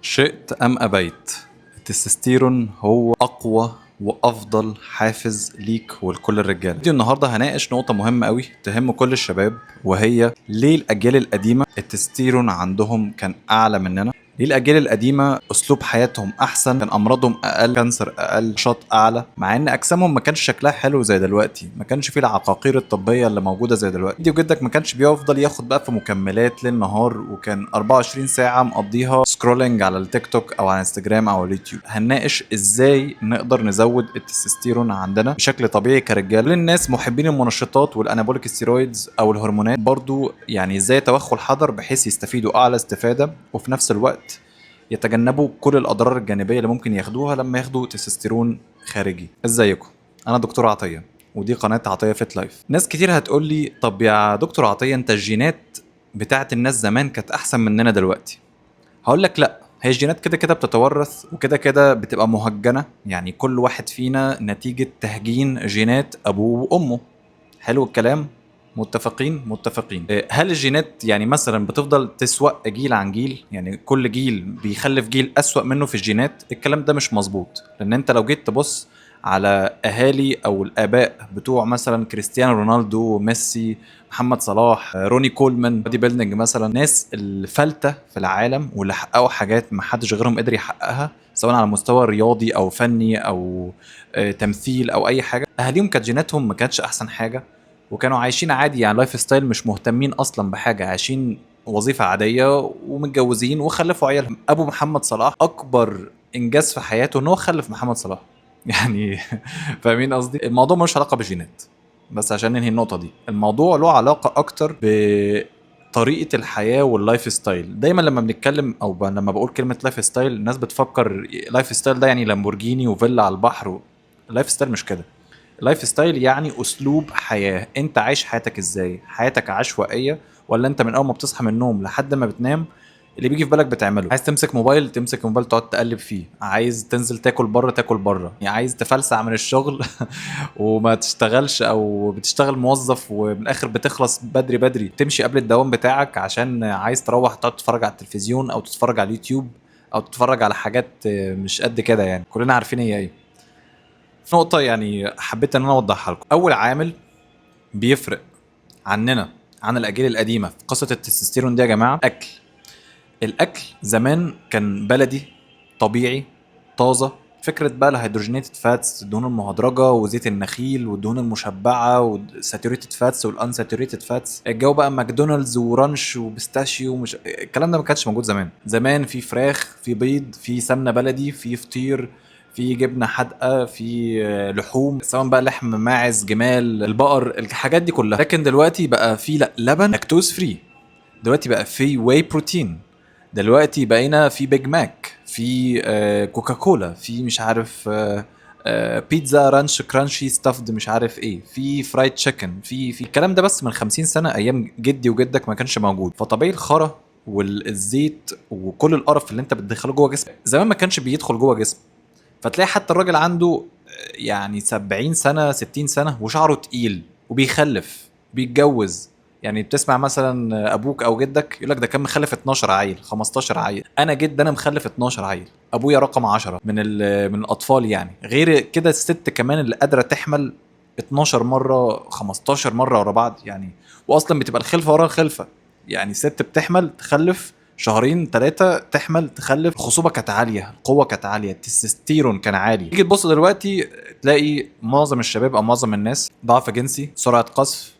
شئت أم أبيت، التستوستيرون هو أقوى وأفضل حافز ليك ولكل الرجالة. فيديو النهاردة هناقش نقطة مهمة قوي تهم كل الشباب، وهي ليه الأجيال القديمة التستيرون عندهم كان أعلى مننا؟ ليه الأجيال القديمة أسلوب حياتهم أحسن، كان أمراضهم أقل، cancer أقل، نشاط أعلى، مع إن أجسامهم ما كانش شكلها حلو زي دلوقتي، ما كانش فيه العقاقير الطبية اللي موجودة زي دلوقتي. جدي وجدك ما كانش بيفضل ياخد بقى في مكملات ليل نهار، وكان 24 ساعة مقضيها scrolling على التيك توك أو على انستجرام أو اليوتيوب. هنناقش إزاي نقدر نزود التستوستيرون عندنا بشكل طبيعي كرجال. للناس محبين المنشطات وال anabolic steroids أو الهرمونات برضو، يعني إزاي يتوخوا الحذر بحيث يستفيدوا أعلى استفادة، وفي نفس الوقت يتجنبوا كل الاضرار الجانبية اللي ممكن ياخدوها لما ياخدوا تستوستيرون خارجي. ازيكم؟ انا دكتور عطية، ودي قناة عطية Fit Life. ناس كتير هتقول لي طب يا دكتور عطية انت الجينات بتاعت الناس زمان كانت احسن مننا دلوقتي. هقول لك لا، هي الجينات كده كده بتتورث وكده كده بتبقى مهجنه، يعني كل واحد فينا نتيجة تهجين جينات ابوه وامه. حلو الكلام؟ متفقين؟ متفقين. هل الجينات يعني مثلا بتفضل تسوأ جيل عن جيل؟ يعني كل جيل بيخلف جيل أسوأ منه في الجينات؟ الكلام ده مش مظبوط، لأن انت لو جيت تبص على أهالي أو الآباء بتوع مثلا كريستيانو رونالدو، ميسي، محمد صلاح، روني كولمان، body building مثلا، ناس الفلتة في العالم واللي حققوا حاجات ما حدش غيرهم قدر يحققها، سواء على مستوى رياضي أو فني أو تمثيل أو أي حاجة، أهاليهم كانت جيناتهم ما كانتش أحسن حاجة، وكانوا عايشين عادي، يعني lifestyle مش مهتمين اصلا بحاجة، عايشين وظيفة عادية ومتجوزين وخلفوا عيالهم. ابو محمد صلاح اكبر انجاز في حياته ان هو خلف محمد صلاح يعني فاهمين قصدي؟ الموضوع ملوش علاقة بالجينات، بس عشان ننهي النقطة دي، الموضوع له علاقة اكتر بطريقة الحياة وال lifestyle. دايما لما بنتكلم او لما بقول كلمة lifestyle الناس بتفكر lifestyle ده يعني لامبورجيني وفيلا على البحر. ال lifestyle مش كده. lifestyle يعني اسلوب حياة، انت عايش حياتك ازاي؟ حياتك عشوائية ولا انت من اول ما بتصحى من النوم لحد ما بتنام اللي بيجي في بالك بتعمله؟ عايز تمسك موبايل تمسك موبايل تقعد تقلب فيه، عايز تنزل تاكل بره تاكل بره، يعني عايز تفلسع من الشغل وما تشتغلش، او بتشتغل موظف ومن الاخر بتخلص بدري بدري، تمشي قبل الدوام بتاعك عشان عايز تروح تقعد تتفرج على التلفزيون او تتفرج على اليوتيوب او تتفرج على حاجات مش قد كده، يعني كلنا عارفين هي ايه. نقطة يعني حبيت ان انا اوضحها لكم. اول عامل بيفرق عننا عن الاجيال القديمة في قصة التستوستيرون دي يا جماعة، اكل. الاكل زمان كان بلدي طبيعي طازة، فكرة بقى ال hydrogenated fats، الدهون المهدرجة وزيت النخيل والدهون المشبعة وال saturated fats وال unsaturated fats، الجو بقى ماكدونالدز و ranch و pistachio ومش الكلام ده ما كانش موجود زمان. زمان في فراخ، في بيض، في سمنة بلدي، في فطير، في جبنه حادقه، في لحوم، سواء بقى لحم ماعز، جمال، البقر، الحاجات دي كلها. لكن دلوقتي بقى في لا لبن lactose free، دلوقتي بقى في whey protein، دلوقتي بقينا في بيج ماك، في كوكاكولا، في مش عارف بيتزا ranch crunchy stuffed مش عارف ايه، في fried chicken، في الكلام ده بس من 50 سنة ايام جدي وجدك ما كانش موجود. فطبيعي الخرا والزيت وكل القرف اللي انت بتدخله جوه جسمك زمان ما كانش بيدخل جوه جسمك. فتلاقي حتى الراجل عنده يعني 70 سنة 60 سنة وشعره تقيل وبيخلف بيتجوز. يعني بتسمع مثلا ابوك او جدك يقول لك ده كان مخلف 12 عيل 15 عيل، انا جد انا مخلف 12 عيل، ابويا رقم 10 من الاطفال يعني. غير كده الست كمان اللي قادرة تحمل 12 مرة 15 مرة ورا بعض يعني، واصلا بتبقى الخلفة ورا الخلفة، يعني ست بتحمل تخلف شهرين 3 تحمل تخلف. الخصوبة كانت عالية، القوة كانت عالية، التستوستيرون كان عالي. تيجي تبص دلوقتي تلاقي معظم الشباب او معظم الناس ضعف جنسي، سرعة قذف،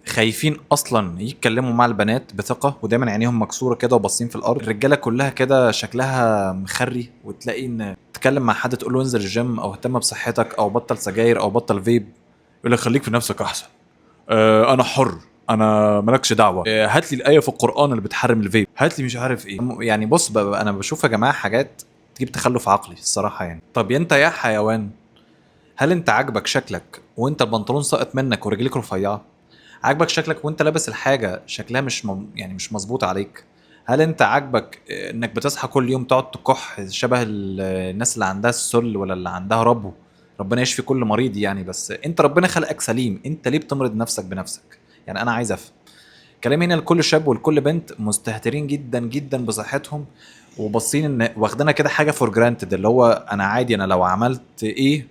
خايفين اصلا يتكلموا مع البنات بثقة، ودايما عينيهم مكسورة كده وباصين في الارض. الرجالة كلها كده شكلها مخري، وتلاقي ان تتكلم مع حد تقول له انزل الجيم او اهتم بصحتك او بطل سجاير او بطل فيب، يقول لك خليك في نفسك احسن، انا حر، انا مالكش دعوه، هات لي الايه في القران اللي بتحرم الفيب، هات لي مش عارف ايه. يعني بص بقى، انا بشوف يا جماعة حاجات تجيب تخلف عقلي الصراحة يعني. طب انت يا حيوان، هل انت عاجبك شكلك وانت البنطلون ساقط منك ورجليك رفيعة؟ عاجبك شكلك وانت لابس الحاجة شكلها مش يعني مش مظبوط عليك؟ هل انت عاجبك انك بتصحى كل يوم تقعد تكح شبه الناس اللي عندها السل ولا اللي عندها ربو؟ ربنا يشفي كل مريض يعني، بس انت ربنا خلقك سليم، انت ليه بتمرض نفسك بنفسك؟ يعني انا عايز افهم. كلامي هنا لكل شاب ولكل بنت مستهترين جدا جدا بصحتهم، وباصين ان واخدينها كده حاجة for granted، اللي هو انا عادي، انا لو عملت ايه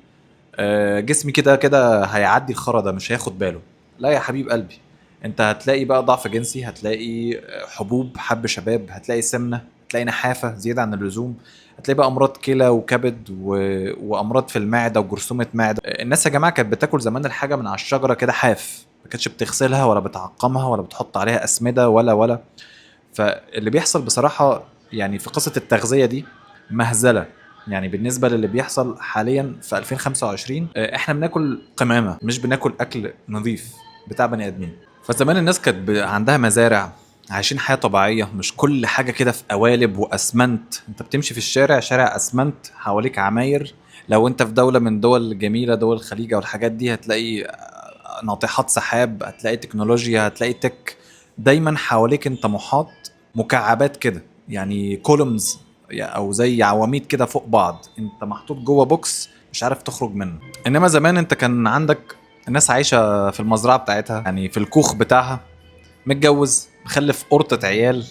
جسمي كده كده هيعدي الخرا ده، مش هياخد باله. لا يا حبيب قلبي، انت هتلاقي بقى ضعف جنسي، هتلاقي حبوب حب شباب، هتلاقي سمنه، هتلاقي نحافه زيادة عن اللزوم، هتلاقي بقى امراض كلى وكبد وامراض في المعدة وجرثومه معده. الناس يا جماعة كانت بتاكل زمان الحاجة من على الشجرة كده حاف، ما كانتش بتغسلها ولا بتعقمها ولا بتحط عليها اسمده ولا. فاللي بيحصل بصراحة يعني في قصة التغذية دي مهزله. يعني بالنسبة للي بيحصل حاليا في 2025، احنا بناكل قمامه، مش بناكل اكل نظيف بتاع بني ادمين. فزمان الناس كانت عندها مزارع، عايشين حياة طبيعية، مش كل حاجة كده في قوالب واسمنت. انت بتمشي في الشارع، شارع اسمنت، حواليك عماير. لو انت في دولة من دول جميله، دول الخليج او الحاجات دي، هتلاقي ناطحات سحاب، هتلاقي تكنولوجيا، هتلاقي tech دايما حواليك. انت محاط مكعبات كده، يعني columns او زي عواميد كده فوق بعض، انت محطوط جوه box مش عارف تخرج منه. انما زمان انت كان عندك الناس عايشه في المزرعة بتاعتها، يعني في الكوخ بتاعها، متجوز، مخلف قرطة عيال،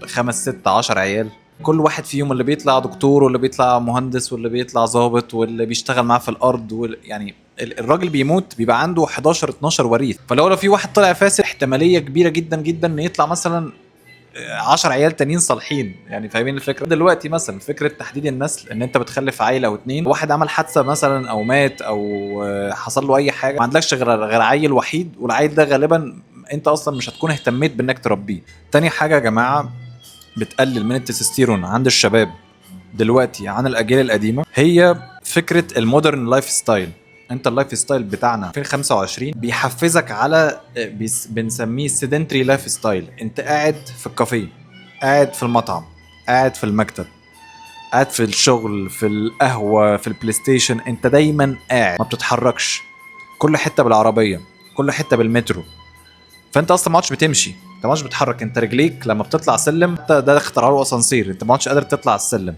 5 6 10 عيال، كل واحد فيهم اللي بيطلع دكتور واللي بيطلع مهندس واللي بيطلع ضابط واللي بيشتغل معاه في الارض يعني الراجل بيموت بيبقى عنده 11 12 وريث. فلو في واحد طلع فاسد، احتمالية كبيرة جدا جدا ان يطلع مثلا 10 عيال تانيين صالحين. يعني فاهمين الفكرة؟ دلوقتي مثلا فكرة تحديد النسل، ان انت بتخلف عيل او اتنين، واحد عمل حادثه مثلا او مات او حصل له اي حاجة، ما عندكش غير عيل وحيد، والعيل ده غالبا انت اصلا مش هتكون اهتميت بانك تربيه. تاني حاجة يا جماعة بتقلل من التستوستيرون عند الشباب دلوقتي عن الاجيال القديمة، هي فكرة ال modern lifestyle. انت ال lifestyle بتاعنا 2025 بيحفزك على بنسميه sedentary lifestyle. انت قاعد في الكافيه، قاعد في المطعم، قاعد في المكتب، قاعد في الشغل، في القهوة، في البلاي ستيشن، انت دايما قاعد ما بتتحركش، كل حتة بالعربية، كل حتة بالمترو. فانت اصلا ما عادش بتمشي، انت ما عادش بتتحرك. انت رجليك لما بتطلع سلم، ده اخترعوا له اسانسير، انت ما عادش قادر تطلع السلم.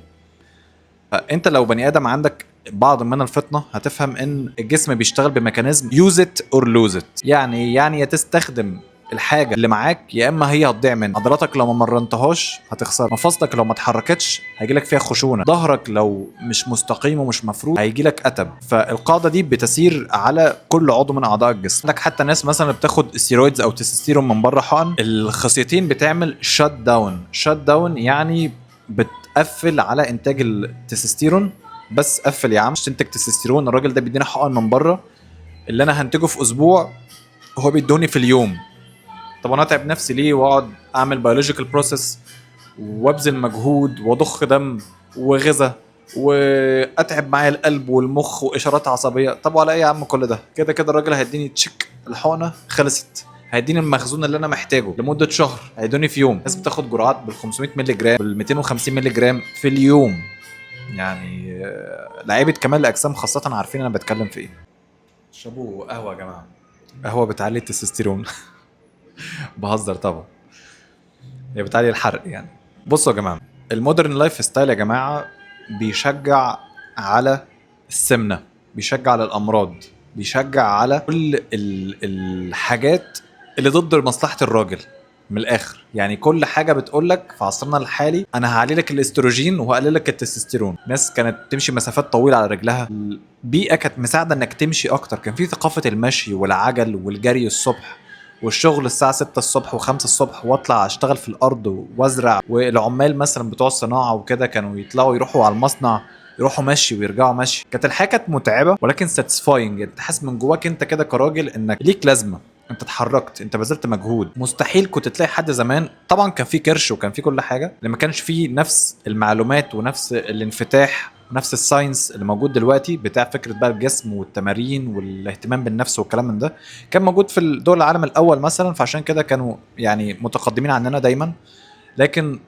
فانت لو بني ادم عندك بعض من الفطنة، هتفهم ان الجسم بيشتغل ب mechanism use it or lose it. يعني يا تستخدم الحاجة اللي معاك يا اما هي هتضيع منك. عضلاتك لو ما مرنتهاش هتخسر، مفاصلك لو ما اتحركتش هيجيلك فيها خشونه، ظهرك لو مش مستقيم ومش مفرود هيجيلك اتب. فالقاعدة دي بتسير على كل عضو من اعضاء الجسم. عندك حتى ناس مثلا بتاخد steroids او تستوستيرون من بره حقن، الخصيتين بتعمل shut down. shut down يعني بتقفل على انتاج التستوستيرون، بس قفل يا عم، مش تنتج تستوستيرون. الراجل ده بيدينا حقن من بره، اللي انا هنتجه في اسبوع هو بيدوني في اليوم. طب انا اتعب نفسي ليه واقعد اعمل biological process وابذل مجهود واضخ دم وغذاء واتعب معايا القلب والمخ واشارات عصبيه؟ طب وعلى ايه يا عم كل ده؟ كده كده الراجل هيديني تشيك الحقنة خلصت، هيديني المخزون اللي انا محتاجه لمدة شهر، هيدوني في يوم. الناس بتاخد جرعات بال 500 مللي جرام، بال 250 مللي جرام في اليوم. يعني لعيبة كمال الاجسام خاصة عارفين انا بتكلم في ايه. اشربوا قهوة يا جماعه، قهوة بتعلي التستوستيرون. بهزر طبعا، هي بتعلي الحرق يعني. بصوا يا جماعه، ال modern lifestyle يا جماعة بيشجع على السمنه، بيشجع على الامراض، بيشجع على كل الحاجات اللي ضد مصلحة الراجل من الاخر. يعني كل حاجة بتقول لك في عصرنا الحالي انا هعلي لك الاستروجين وهقلل لك التستوستيرون. ناس كانت تمشي مسافات طويلة على رجلها، البيئة كانت مساعدة انك تمشي اكتر، كان في ثقافة المشي والعجل والجري الصبح والشغل الساعة 6 الصبح و5 الصبح، واطلع اشتغل في الارض وازرع. والعمال مثلا بتوع الصناعة وكده كانوا يطلعوا يروحوا على المصنع، يروحوا مشي ويرجعوا مشي. كانت الحياة كانت متعبة ولكن satisfying. انت حاسس من جواك انت كده كراجل انك ليك لازمه، انت اتحركت، انت بذلت مجهود. مستحيل كنت تلاقي حد زمان، طبعا كان في كرش وكان في كل حاجه، اللي ما كانش فيه نفس المعلومات ونفس الانفتاح ونفس ال science اللي موجود دلوقتي بتاع فكرة بقى الجسم والتمارين والاهتمام بالنفس والكلام من ده، كان موجود في دول العالم الاول مثلا، فعشان كده كانوا يعني متقدمين عننا دايما. لكن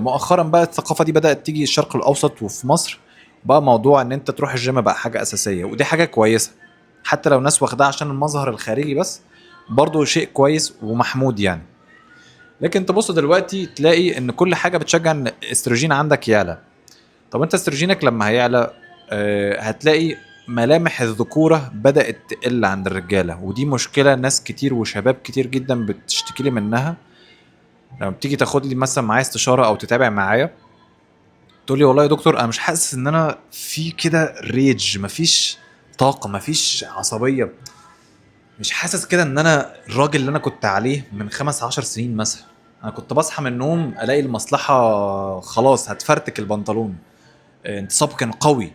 مؤخرا بقى الثقافة دي بدات تيجي الشرق الاوسط، وفي مصر بقى موضوع ان انت تروح الجيم بقى حاجة اساسيه، ودي حاجة كويسة حتى لو ناس واخداها عشان المظهر الخارجي بس، برضه شيء كويس ومحمود يعني. لكن تبص دلوقتي تلاقي ان كل حاجة بتشجع ان الاستروجين عندك يعلى. طب انت استروجينك لما هيعلى هتلاقي ملامح الذكورة بدات تقل عند الرجاله، ودي مشكلة ناس كتير وشباب كتير جدا بتشتكي لي منها. لما بتيجي تاخد لي مثلا معايا استشاره او تتابع معايا، تقول لي والله يا دكتور انا مش حاسس ان انا في كده rage، مفيش طاقه، مفيش عصبيه، مش حاسس كده ان انا الراجل اللي انا كنت عليه من 15 سنين مثلا. انا كنت بصحى من النوم الاقي المصلحة خلاص هتفرتك البنطلون، انتصاب كان قوي.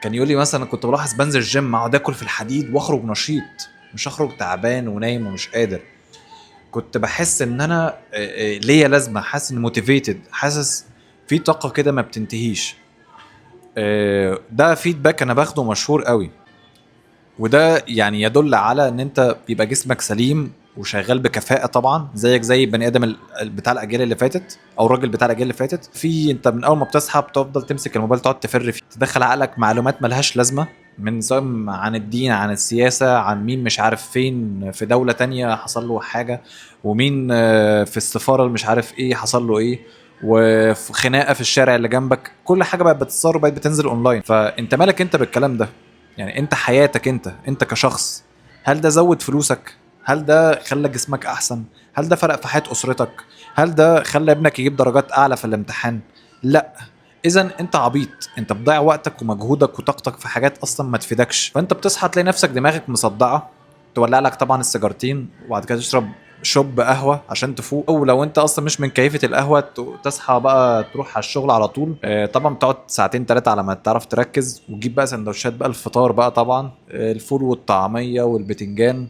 كان يقول لي مثلا كنت بلاحظ بنزل الجيم اقعد اكل في الحديد واخرج نشيط، مش اخرج تعبان ونايم ومش قادر. كنت بحس ان انا ليا لازمه، حاسس ان motivated، حاسس في طاقة كده ما بتنتهيش. ده feedback انا باخده مشهور قوي، وده يعني يدل على ان انت بيبقى جسمك سليم وشغال بكفاءة طبعا، زيك زي البني ادم بتاع الاجيال اللي فاتت او الراجل بتاع الاجيال اللي فاتت. في انت من اول ما بتصحى بتفضل تمسك الموبايل، تقعد تفر فيه، تدخل عقلك معلومات ملهاش لازمه، من سواء عن الدين، عن السياسه، عن مين مش عارف فين في دولة تانية حصل له حاجه، ومين في السفارة اللي مش عارف ايه حصل له ايه، وفي خناقه في الشارع اللي جنبك. كل حاجة بقت بتتصور وبقت بتنزل اونلاين. فانت مالك انت بالكلام ده؟ يعني انت حياتك انت، انت كشخص، هل ده زود فلوسك؟ هل ده خلى جسمك احسن؟ هل ده فرق في حياة اسرتك؟ هل ده خلى ابنك يجيب درجات اعلى في الامتحان؟ لا. اذا انت عبيط، انت بتضيع وقتك ومجهودك وطاقتك في حاجات اصلا ما تفيدكش. فانت بتصحى تلاقي نفسك دماغك مصدعه، تولع لك طبعا السيجارتين، وبعد كده تشرب شوب قهوة عشان تفوق، او لو انت اصلا مش من كيفه القهوة تصحى بقى تروح على الشغل على طول. طبعا بتقعد ساعتين ثلاثة على ما تعرف تركز، وتجيب بقى سندوتشات بقى الفطار بقى طبعا، الفول والطعميه والبتنجان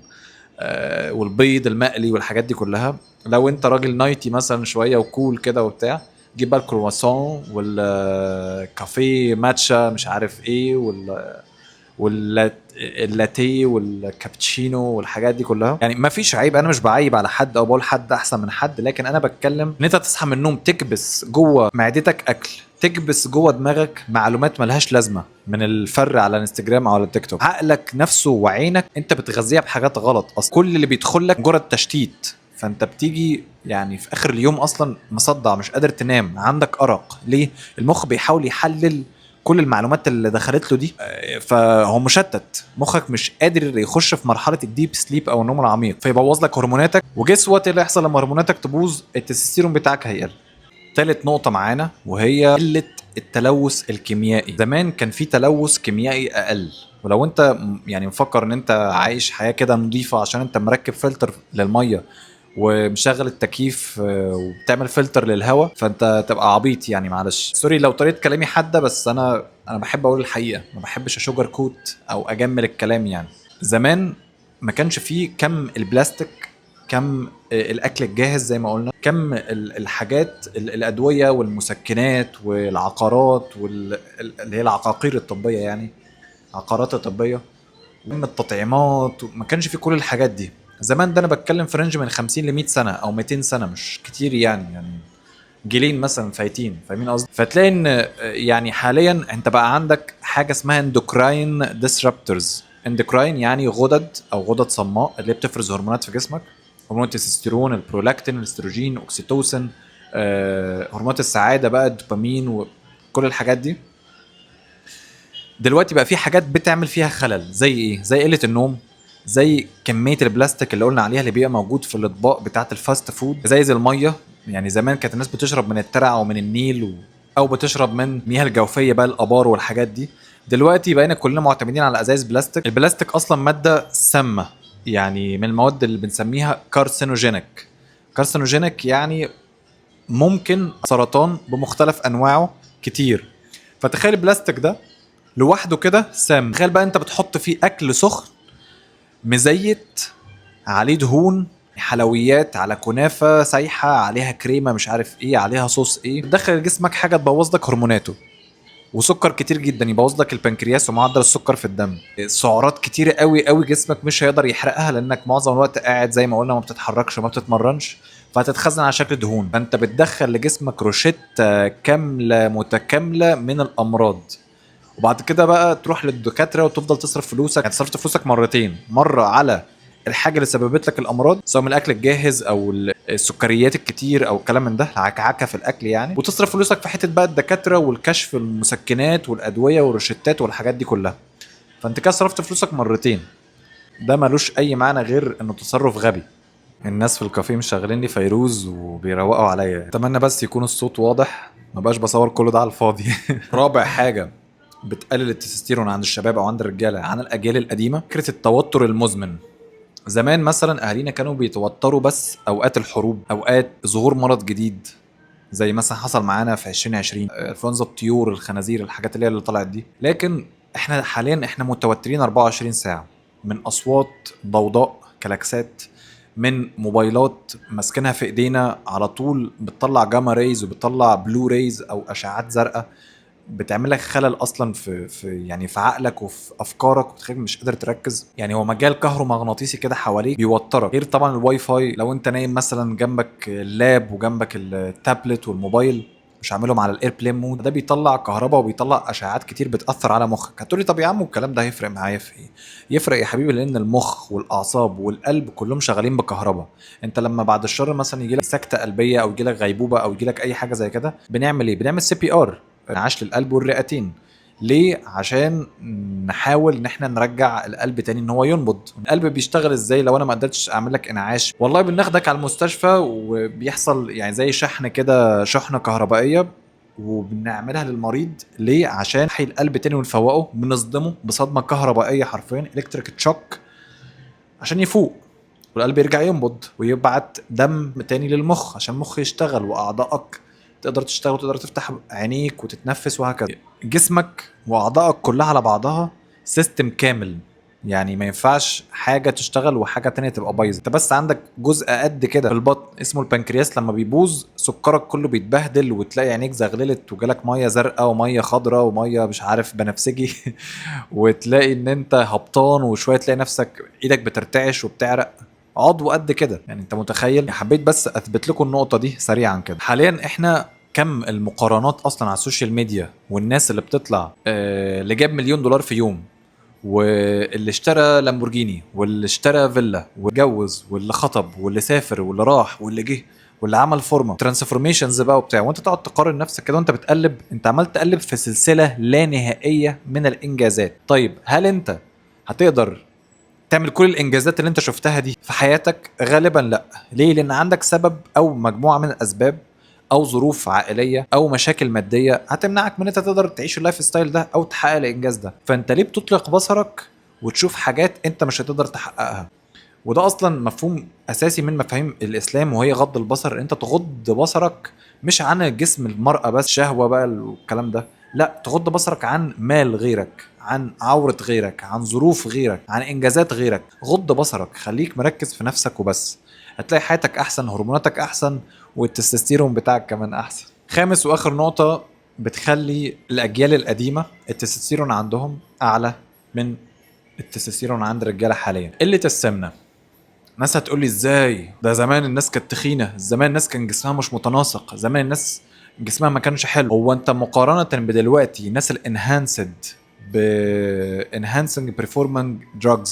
والبيض المقلي والحاجات دي كلها. لو انت راجل nighty مثلا شوية و cool كده وبتاع، تجيب بقى الكرواسون والكافيه ماتشا مش عارف ايه واللاتيه والكابتشينو والحاجات دي كلها. يعني ما فيش عيب، انا مش بعيب على حد او بقول حد احسن من حد، لكن انا بتكلم ان انت تصحى من النوم تكبس جوه معدتك اكل، تكبس جوه دماغك معلومات ملهاش لازمه من الفر على الانستجرام او على التيك توك. عقلك نفسه وعينك انت بتغذيها بحاجات غلط اصلا، كل اللي بيدخل لك مجرد تشتيت. فانت بتيجي يعني في اخر اليوم اصلا مصدع، مش قادر تنام، عندك ارق. ليه؟ المخ بيحاول يحلل كل المعلومات اللي دخلت له دي، فهو مشتت، مخك مش قادر يخش في مرحلة ال deep sleep او النوم العميق، فيبوظ لك هرموناتك. و guess what اللي يحصل لما هرموناتك تبوظ؟ التستوستيرون بتاعك هيقل. تالت نقطة معانا وهي قلة التلوث الكيميائي. زمان كان في تلوث كيميائي أقل، ولو انت يعني مفكر ان انت عايش حياة كده نظيفة عشان انت مركب فلتر للمية ومشغل التكييف وبتعمل فلتر للهواء، فانت تبقى عبيط يعني. معلش sorry لو طريقة كلامي حادة، بس انا بحب اقول الحقيقة، ما بحبش ا sugar coat او اجمل الكلام. يعني زمان ما كانش فيه كم البلاستيك، كم الاكل الجاهز زي ما قلنا، كم الحاجات الادوية والمسكنات والعقارات اللي هي العقاقير الطبية، يعني عقارات الطبيه، كم التطعيمات، ما كانش في كل الحاجات دي زمان. ده انا بتكلم في range من 50 ل 100 سنة او 200 سنه، مش كتير يعني جيلين مثلا فايتين، فاهمين قصدي؟ فتلاقي ان يعني حاليا انت بقى عندك حاجة اسمها endocrine disruptors. endocrine يعني غدد او غدد صماء اللي بتفرز هرمونات في جسمك، هرمون التستوستيرون، البرولاكتين، الاستروجين، oxytocin، هرمونات السعادة بقى، الدوبامين وكل الحاجات دي. دلوقتي بقى في حاجات بتعمل فيها خلل، زي ايه؟ زي قلة النوم، زي كمية البلاستيك اللي قلنا عليها اللي بيبقى موجود في الاطباق بتاعه ال fast food، زي الميه. يعني زمان كانت الناس بتشرب من الترع ومن النيل او بتشرب من المياه الجوفيه بقى، الابار والحاجات دي. دلوقتي بقينا كلنا معتمدين على ازايز بلاستيك. البلاستيك اصلا مادة سامه، يعني من المواد اللي بنسميها carcinogenic. carcinogenic يعني ممكن سرطان بمختلف انواعه كتير. فتخيل البلاستيك ده لوحده كده سام، تخيل بقى انت بتحط فيه اكل سخن مزيت عليه دهون، حلويات على كنافه سايحه عليها كريمة مش عارف ايه عليها صوص ايه، تدخل جسمك حاجة تبوظ لك هرموناته، وسكر كتير جدا يبوظ لك البنكرياس ومعدل السكر في الدم، سعرات كتير قوي قوي جسمك مش هيقدر يحرقها لانك معظم الوقت قاعد زي ما قلنا ما بتتحركش وما بتتمرنش، فهتتخزن على شكل دهون. فانت بتدخل لجسمك روشتة كاملة متكاملة من الامراض، وبعد كده بقى تروح للدكاتره وتفضل تصرف فلوسك. يعني صرفت فلوسك مرتين، مرة على الحاجة اللي سببت لك الامراض سواء من الاكل الجاهز او السكريات الكتير او الكلام من ده، عكعكه في الاكل يعني، وتصرف فلوسك في حتة بقى الدكاترة والكشف المسكنات والادوية والروشتات والحاجات دي كلها. فانت كده صرفت فلوسك مرتين. ده ملوش اي معنى غير انه تصرف غبي. الناس في الكافيه مشغلين لي فيروز وبيروقوا عليا. اتمنى بس يكون الصوت واضح، ما بقاش بصور كل ده على الفاضي. رابع حاجة بتقلل التستوستيرون عند الشباب او عند الرجالة عن الاجيال القديمة، فكرة التوتر المزمن. زمان مثلا اهالينا كانوا بيتوتروا بس اوقات الحروب، اوقات ظهور مرض جديد زي مثلا حصل معانا في 2020 انفلونزا الطيور، الخنازير، الحاجات اللي هي اللي طلعت دي. لكن احنا حاليا احنا متوترين 24 ساعة من اصوات ضوضاء، كلاكسات، من موبايلات ماسكينها في ايدينا على طول، بتطلع gamma rays وبتطلع blue rays او اشعات زرقاء، بتعمل لك خلل اصلا في يعني في عقلك وفي افكارك، وبتخليك مش قادر تركز. يعني هو مجال كهرومغناطيسي كده حواليك بيوترك. غير طبعا الواي فاي، لو انت نايم مثلا جنبك ال lap وجنبك التابلت والموبايل مش عاملهم على ال airplane mode، ده بيطلع كهرباء وبيطلع اشعاعات كتير بتاثر على مخك. هتقولي طب يا عم الكلام ده هيفرق معايا في ايه؟ يفرق يا حبيبي، لان المخ والاعصاب والقلب كلهم شغالين بكهرباء. انت لما بعد الشر مثلا يجي لك سكته قلبية او يجي لك غيبوبة او يجي لك اي حاجة زي كده، بنعمل ايه؟ بنعمل CPR، انعاش للقلب والرئتين. ليه؟ عشان نحاول ان احنا نرجع القلب تاني ان هو ينبض. القلب بيشتغل ازاي لو انا ما قدرتش اعمل لك انعاش؟ والله بناخدك على المستشفى وبيحصل يعني زي شحن كده، شحنه كهربائية، وبنعملها للمريض. ليه؟ عشان نحيي القلب تاني ونفوقه. بنصدمه بصدمة كهربائية حرفيا، electric shock، عشان يفوق والقلب يرجع ينبض ويبعت دم تاني للمخ عشان المخ يشتغل واعضائك تقدر تشتغل وتقدر تفتح عينيك وتتنفس وهكذا. جسمك واعضائك كلها على بعضها system كامل، يعني ما ينفعش حاجة تشتغل وحاجه تانية تبقى بايظة. انت بس عندك جزء قد كده في البطن اسمه البنكرياس، لما بيبوظ سكرك كله بيتبهدل وتلاقي عينيك زغللت وجالك مية زرقاء ومية خضراء ومية مش عارف بنفسجي وتلاقي ان انت هبطان، وشوية تلاقي نفسك ايدك بترتعش وبتعرق. عضو قد كده، يعني انت متخيل؟ حبيت بس اثبت لكم النقطة دي سريعا كده. حاليا احنا كم المقارنات اصلا على ال social media، والناس اللي بتطلع اللي جاب $1,000,000 في يوم، واللي اشترى لامبورجيني، واللي اشترى فيلا، واتجوز، واللي خطب، واللي سافر، واللي راح، واللي جه، واللي عمل فورمه، transformations بقى وبتاع، وانت تقعد تقارن نفسك كده وانت بتقلب. انت عمال تقلب في سلسلة لا نهائية من الانجازات. طيب هل انت هتقدر تعمل كل الانجازات اللي انت شفتها دي في حياتك؟ غالبا لا. ليه؟ لان عندك سبب او مجموعة من الاسباب او ظروف عائلية او مشاكل مادية هتمنعك من انت تقدر تعيش ال lifestyle ده او تحقق الانجاز ده. فانت ليه بتطلق بصرك وتشوف حاجات انت مش هتقدر تحققها؟ وده اصلا مفهوم اساسي من مفاهيم الاسلام، وهي غض البصر. انت تغض بصرك مش عن جسم المرأة بس، شهوة بقى والكلام ده، لا، تغض بصرك عن مال غيرك، عن عورة غيرك، عن ظروف غيرك، عن انجازات غيرك. غض بصرك، خليك مركز في نفسك وبس، هتلاقي حياتك احسن، هرموناتك احسن، والتستوستيرون بتاعك كمان احسن. خامس واخر نقطة بتخلي الاجيال القديمة التستوستيرون عندهم اعلى من التستوستيرون عند الرجالة حاليا، قلة السمنة. ناس هتقول لي ازاي ده زمان الناس كانت تخينة، زمان الناس كان جسمها مش متناسق، زمان الناس جسمها ما كانش حلو. هو انت مقارنة بدلوقتي الناس ال enhanced ب enhancing performing drugs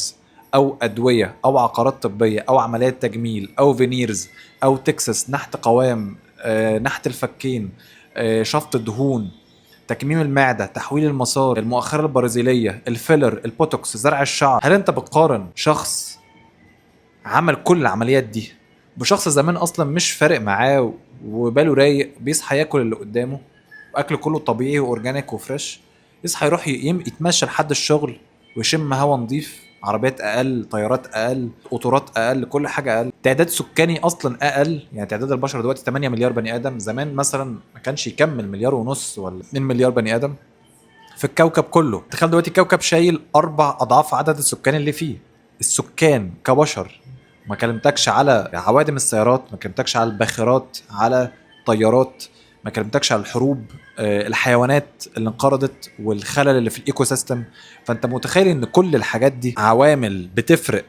او ادوية او عقارات طبية او عمليات تجميل او veneers او تكساس، نحت قوام، نحت الفكين، شفط دهون، تكميم المعدة، تحويل المسار، المؤخرة البرازيليه، الفيلر، البوتوكس، زرع الشعر. هل انت بتقارن شخص عمل كل العمليات دي بشخص زمان اصلا مش فارق معاه وباله رايق، بيصحى ياكل اللي قدامه واكله كله طبيعي و organic و fresh، يصحى يروح يتمشى لحد الشغل ويشم هوا نظيف، عربيات اقل، طيارات اقل، قطورات اقل، كل حاجة اقل، تعداد سكاني اصلا اقل. يعني تعداد البشر دلوقتي 8 مليار بني ادم، زمان مثلا ما كانش يكمل 1.5 مليار ولا 2 مليار بني ادم في الكوكب كله. تخيل دلوقتي الكوكب شايل 4 اضعاف عدد السكان اللي فيه، السكان كبشر. ما كلمتكش على عوادم السيارات، ما كلمتكش على الباخرات، على الطيارات، ما كلمتكش على الحروب، الحيوانات اللي انقرضت والخلل اللي في ال ecosystem. فانت متخيل ان كل الحاجات دي عوامل بتفرق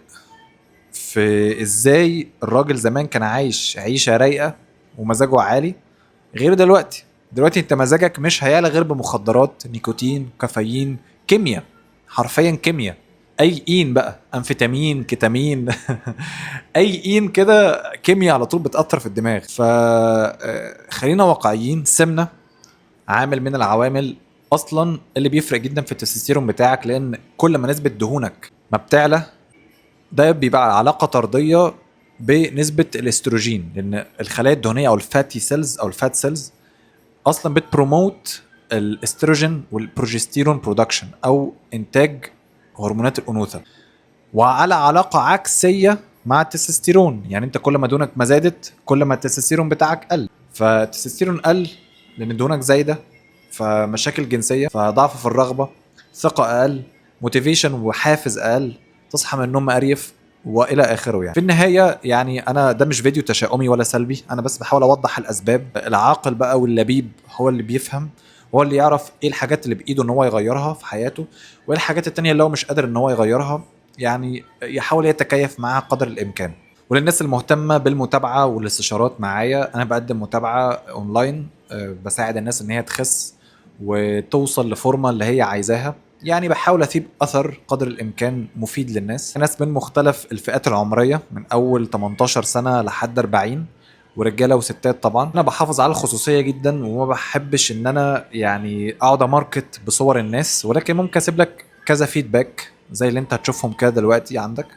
في ازاي الراجل زمان كان عايش عيشه رايقة ومزاجه عالي غير دلوقتي. دلوقتي انت مزاجك مش هيعلى غير بمخدرات، نيكوتين، كافيين، كيمياء، حرفيا كيمياء، اي اين بقى، امفيتامين، كيتامين، اي اين كده، كيمياء على طول بتاثر في الدماغ. فخلينا واقعيين، السمنة عامل من العوامل اصلا اللي بيفرق جدا في التستوستيرون بتاعك، لان كل ما نسبه دهونك ما بتعلى ده بيبقى علاقة طرديه بنسبة الاستروجين، لان الخلايا الدهنية او ال fatty cells او ال fat cells اصلا بت promote الاستروجين وال progesterone production او انتاج هرمونات الانوثة، وعلى علاقة عكسية مع التستوستيرون. يعني انت كل ما دهونك ما زادت كل ما التستوستيرون بتاعك قل، فالتستوستيرون قل لان دهونك زايدة، فمشاكل جنسية، فضعف في الرغبة، ثقة اقل، motivation وحافز اقل، تصحى من النوم مقريف والى اخره. يعني في النهاية يعني انا ده مش فيديو تشاؤمي ولا سلبي، انا بس بحاول اوضح الاسباب. العاقل بقى واللبيب هو اللي بيفهم، هو اللي يعرف ايه الحاجات اللي بايده ان هو يغيرها في حياته، وايه الحاجات التانية اللي هو مش قادر ان هو يغيرها، يعني يحاول يتكيف معاها قدر الامكان. وللناس المهتمة بالمتابعة والاستشارات معايا، انا بقدم متابعه اونلاين، بساعد الناس ان هي تخس وتوصل لفورمه اللي هي عايزاها. يعني بحاول اسيب اثر قدر الامكان مفيد للناس، ناس من مختلف الفئات العمرية من اول 18 سنة لحد 40، ورجاله وستات. طبعا انا بحافظ على الخصوصية جدا، وما بحبش ان انا يعني اقعد ا market بصور الناس، ولكن ممكن اسيب لك كذا feedback زي اللي انت هتشوفهم كده دلوقتي عندك.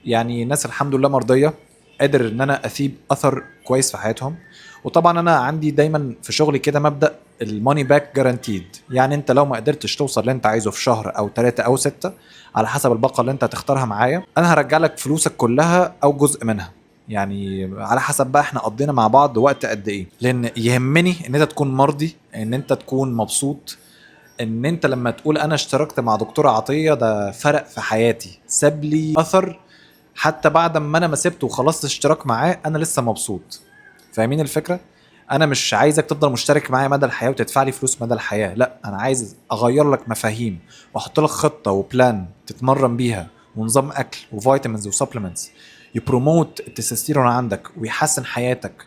يعني ناس الحمد لله مرضية، قادر ان انا اسيب اثر كويس في حياتهم. وطبعا انا عندي دايما في شغلي كده مبدا ال money back guaranteed، يعني انت لو ما قدرتش توصل اللي انت عايزه في شهر او 3 او 6 على حسب الباقه اللي انت هتختارها معايا، انا هرجع لك فلوسك كلها او جزء منها، يعني على حسب بقى احنا قضينا مع بعض وقت قد ايه. لان يهمني ان انت تكون مرضي، ان انت تكون مبسوط، ان انت لما تقول انا اشتركت مع دكتور عطية ده فرق في حياتي، ساب لي اثر حتى بعد ما انا ما سبته وخلصت اشتراك معاه انا لسه مبسوط. فاهمين الفكرة؟ انا مش عايزك تفضل مشترك معايا مدى الحياة وتدفع لي فلوس مدى الحياة، لا، انا عايز اغير لك مفاهيم واحط لك خطه و plan تتمرن بيها ونظام اكل و vitamins و supplements ي promote التستوستيرون عندك ويحسن حياتك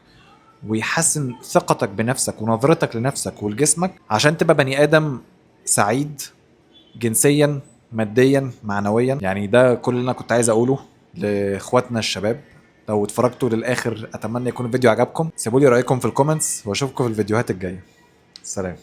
ويحسن ثقتك بنفسك ونظرتك لنفسك ولجسمك، عشان تبقى بني ادم سعيد جنسيا ماديا معنويا. يعني ده كل اللي انا كنت عايز اقوله لاخواتنا الشباب. لو اتفرجتوا للاخر اتمنى يكون الفيديو عجبكم، سيبوا لي رايكم في ال comments، واشوفكم في الفيديوهات الجاية. سلام.